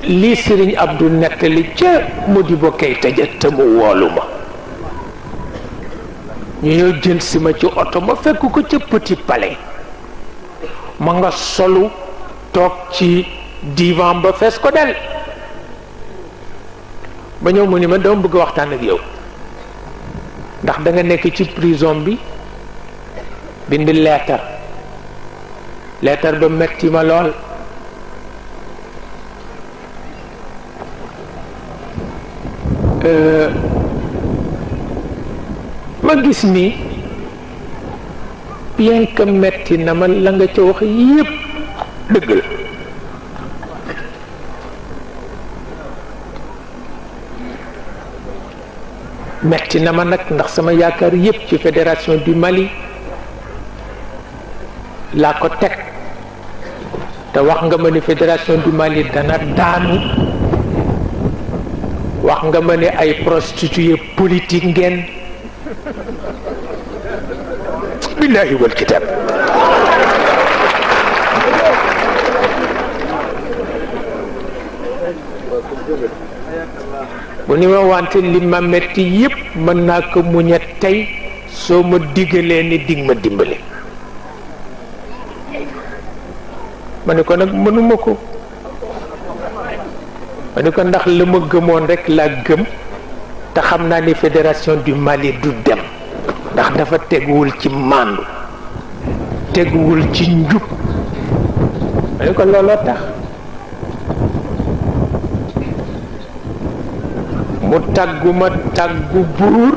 lii Sëriñ Abdou nettali ca Modibo Keïta ja te mu woolu ma ñu ñëw jël si ma ci oto ma fekk ko ca Petit Palais ma nga solu toog ci divan ba fees ko del ba ñëw mu ni ma dama bëgg waxtaan ak yow ndax da nga nekk ci prison bi bind leetar ba metti ma lool ma gis ni bien que metti na ma la nga ca wax yépp dëgg la metti na ma nag ndax sama yaakaar yépp ci fédération du Mali laa ko teg te wax nga ma ni fédération du Mali dana daanu wax nga ma ne ay prostituées politique ngeen billahi wal kitab bu ni ma wante li ma metti yépp mën naa ko muñ a tey soo ma diggalee ni dig ma dimbale ma ne ko nag mënuma ko ma ne ko ndax la ma gëmoon rek laa gëm te xam naa ni fédération du Mali du dem ndax dafa teguwul ci màndu teguwul ci njub ma ne ko looloo tax mu tàggu ma tàggu buur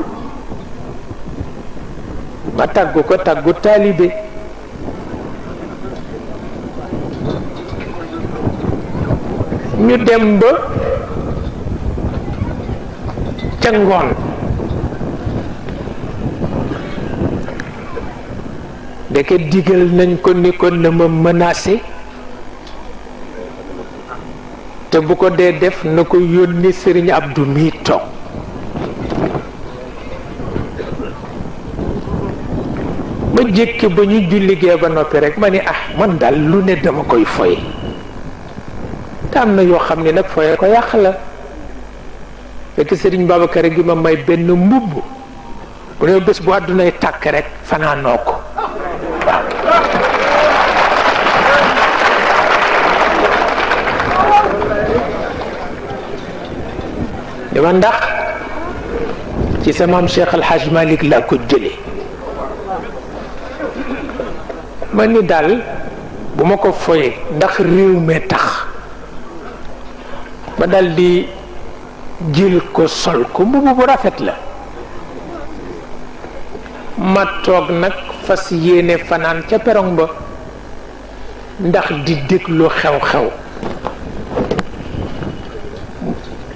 ma tàggu ko tàggu taalibe ñu dem ba ca ngoon ndeke digal nañ ko ni ko na ma menacé te bu ko dee def na ko yónni Sëriñ Abdou mi toog ma jékki ba ñu julligee ba noppi rek ma ni man daal lu ne dama koy foye te am na yoo xam ne nag foye ko yàq la fekk Sëriñ Babacar gi ma may benn mbubb bu ne bés bu àddunay tàkk rek fanaanoo ko dama ndax ci sa maam Cheikh Al Hadj Malick laa ko jëlee ma ni daal bu ma ko foyee ndax réew mi tax ma dal di jël ko sol ko mbubu bu rafet la ma toog nag fas yéene fanaan ca perong ba ndax di déglu xew-xew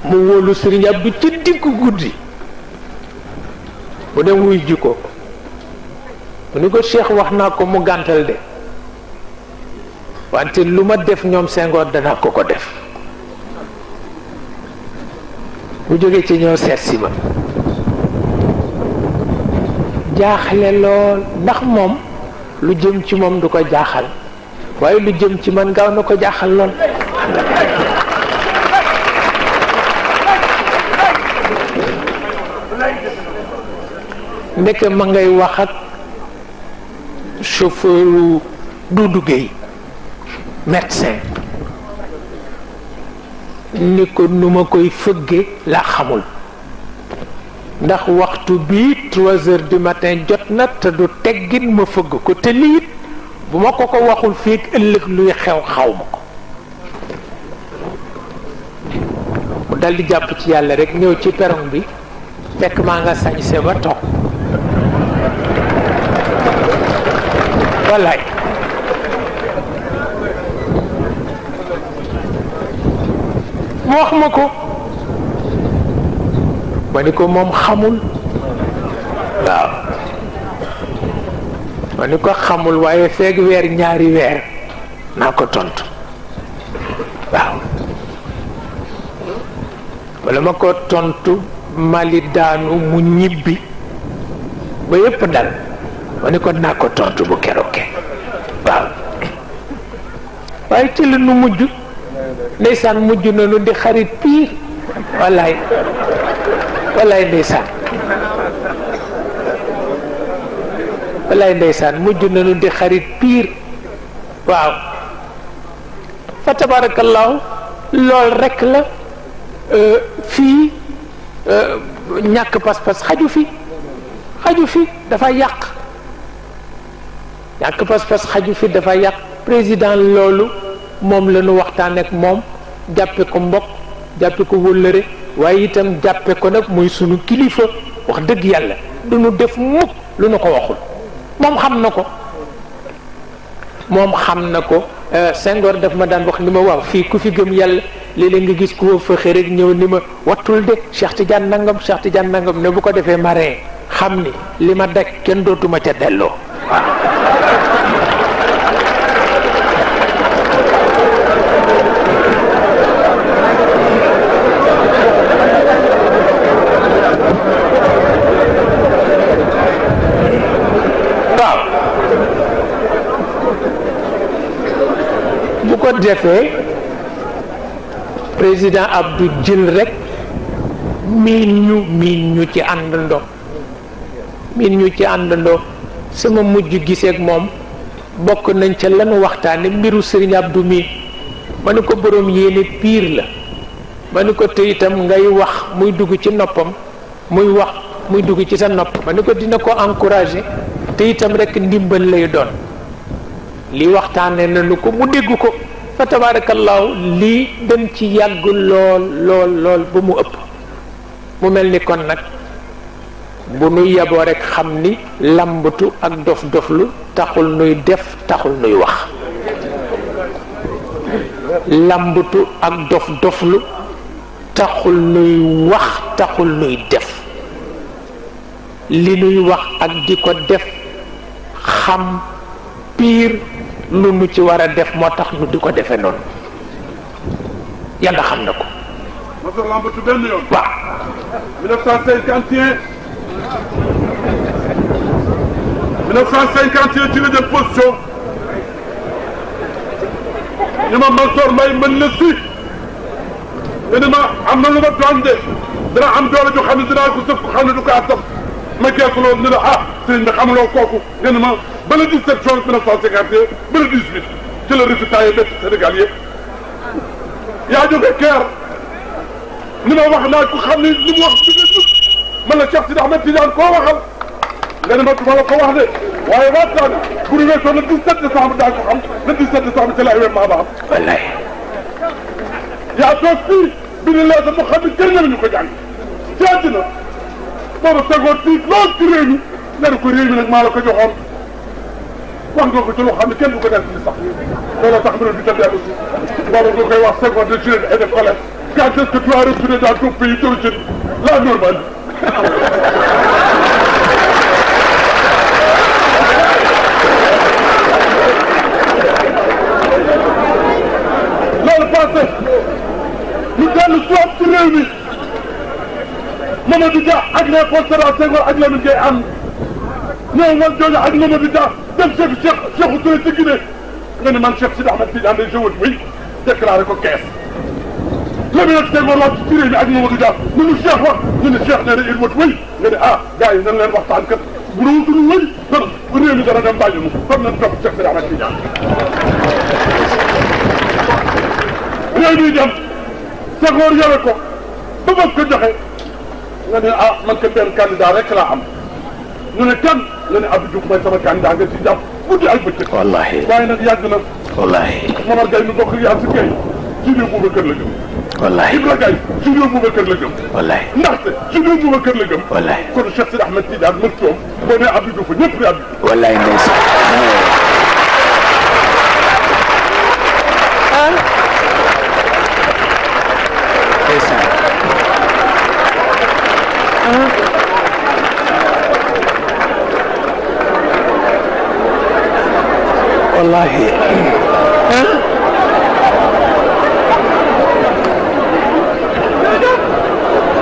mu wóolu Sëriñ Abdu ci diggu guddi mu dem wuy ji ko mu ni ko Cheikh wax naa ko mu gàntal de wante lu ma def ñoom Senghor danaa ko ko def mu jóge ci ñëw seet si ma jaaxle lool ndax moom lu jëm ci moom du ko jaaxal waaye lu jëm ci man gaaw na ko jaaxal lool ndeke ma ngay wax ak chauffeur Doudou Gueye médecin ni ko nu ma koy fëgge laa xamul ndax waxtu bi 3 heures du matin jot na te du teggin ma fëgg ko te liit bu ma ko ko waxul fii ëllëg luy xew xaw ma ko mu dal di jàpp ci yàlla rek ñëw ci perron bi fekk maa nga sañse ba toog wallaay mu wax ma ko ma ni ko moom xamul waaw ma ni ko xamul waaye feeg weer ñaari weer naa ko tontu waaw wala ma ko tontu Mali daanu mu ñibbi ba yépp dal ma ni ko naa ko tontu bu keroog waaw waaye ci la nu mujj ndeysaan mujj nañu di xarit piir wallaay wallaay ndeysaan wallaay ndeysaan mujj nañu di xarit piir waaw fa tabarakallahu lool rekk la fii ñàkk pas-pas xaju fi dafa yàq ñàkk pas-pas xaju fi dafa yàq président loolu moom la ñu waxtaan ak moom jàppe ko mbokk jàppe ko wëllëre waaye itam jàppe ko nag muy sunu kilifa wax dëgg yàlla du nu def mukk lu nu ko waxul moom xam na ko Senghor daf ma daan wax ni ma waaw fii ku fi gëm yàlla léeg-léeg nga gis ku fa xëy rek ñëw ni ma wattul de Cheikh Tidiane nangam ne bu ko defee marin xam ni li ma daj kenn dootuma ca delloo waaw bu ko defee président Abdou jël rek miin ñu ci àndandoo sama mujj giseek moom bokk nañ ca lanu waxtaane mbiru Serigne Abdou mi ma ni ko boroom yéene piir la ma ni ko te itam ngay wax muy dugg ci noppam muy wax muy dugg ci sa nopp ma ni ko dina ko encourager te itam rek ndimbal lay doon li waxtaane nañu ko mu dégg ko fa tabarakallahu lii dañ ci yàgg lool ba mu ëpp mu mel ni kon nag bu nuy yaboo rek xam ni lambatu ak dof-doflu taxul nuy def taxul nuy wax lambatu ak dof-doflu taxul nuy wax taxul nuy def li nuy wax ak di ko def xam piir lu nu ci war a def moo tax nu di ko defee noonu yàlla xam na ko. mosul lambatu benn yoon. waaw. 1951 ci la jël position ni ma Mansour Mbaye mën na si te ni ma am na lu ma doon de dina am doole ju xam ne dinaa ko sëf ko xam ne du ko attam ma geesu loolu ni la ah sëriñ bi xamuloo kooku nga ni ma ba le 17 juin 1951 ba le 18 ci la résultat yi bett Sénégal yëpp yaa jóge Caire ni ma wax naa ko xam ne li mu wax bi nga jub man la Cheikh Sidi Ahmed Tidiane koo waxal nga ne ma du ma la ko wax de waaye waat naa ne bu ñu weesoo le 17 décembre daa ko xam le 17 décembre ci la événement ba am. wallaay. yaa toog fii bi ñu lees mu xam ne kenn ñu ko jàng ci àddina boobu Senghor fii lool ci réew mi nga ne ko réew mi nag maa la ko joxoon wax nga ko ci loo xam ne kenn du ko def li sax looloo tax mbir bi tëddee aussi boobu nga koy wax Senghor de Chine et de colère quand est-ce que tu as retourné dans ton pays d'origine la Normandie. loolu passé ñu dellu soit ci réew mi Mamadou Dia ak Léopold Sédar Senghor ak Lamine Gueye am ñëw man jooju ak Mamadou Dia dem Sékou Touré ci Guinée nga ne man Cheikh Sidi Ahmed Tidiane day jëwat oui déclaré ko kees Lamine ak Senghor wàcc ci réew mi ak Mamadou Dia ñu nu Cheikh wax ñu ne Cheikh nee na il wët oui nga ne ah gars yi nañ leen waxtaan kat bu nu wutul wëy kon réew mi dana dem bàyyi mu kon nañ topp Cheikh Sidi Ahmed Tidiane réew mi dem Senghor yore ko ba bëgg ko joxe nga ne ah man kat benn candidat rek laa am ñu ne kan nga ne Abdou Diouf mooy sama candidat nga ci jàpp guddi ak bëccëg. wallaahi waaye nag yàgg na. wallaahi. Momar Gaye mi bokk yaa si Gaye studio Boubacar la jëm. wallaahi. Ibra Gaye studio Boubacar la jëm. wallaahi. ndaxte studio Boubacar la jëm. wallaahi. kon Cheikh Sidi Ahmed Tidiane mën toom boo nee Abdou Diouf ñëpp ne Abdou Diouf. wallaahi ndeysaan. ndeysaan. wallaahi.